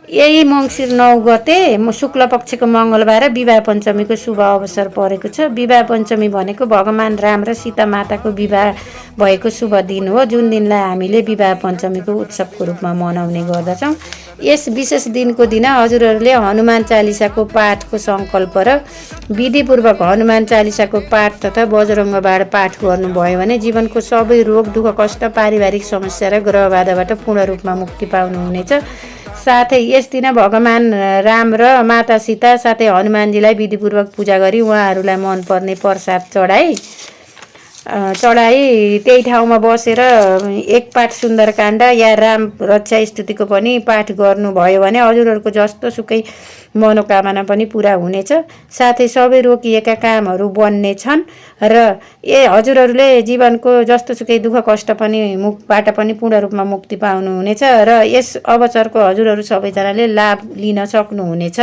यही मङ्सिर 9 गते शुक्ल पक्षको मङ्गलबार विवाह पञ्चमीको शुभ अवसर परेको छ। विवाह पञ्चमी भनेको भगवान राम र सीता माताको विवाह भएको शुभ दिन हो, जुन दिनलाई हामीले विवाह पञ्चमीको उत्सवको रूपमा मनाउने गर्दछौँ। यस विशेष दिनको दिन हजुरहरूले हनुमान चालिसाको पाठको सङ्कल्प र विधिपूर्वक हनुमान चालिसाको पाठ तथा बजरङ्ग बाण पाठ गर्नुभयो भने जीवनको सबै रोग, दुःख, कष्ट, पारिवारिक समस्या र ग्रह बाधाबाट पूर्ण रूपमा मुक्ति पाउनुहुनेछ। साथै यस दिन भगवान राम र माता सीता साथै हनुमानजीलाई विधिपूर्वक पूजा गरी उहाँहरूलाई मनपर्ने प्रसाद चढाई त्यही ठाउँमा बसेर एक पाठ सुन्दरकाण्ड या राम रक्षा स्तुतिको पनि पाठ गर्नुभयो भने हजुरहरूको जस्तोसुकै मनोकामना पनि पुरा हुनेछ। साथै सबै रोकिएका कामहरू बन्ने छन् र हजुरहरूले जीवनको जस्तोसुकै दुःख कष्ट पनि बाट पनि पूर्ण रूपमा मुक्ति पाउनुहुनेछ र यस अवसरको हजुरहरू सबैजनाले लाभ लिन सक्नुहुनेछ।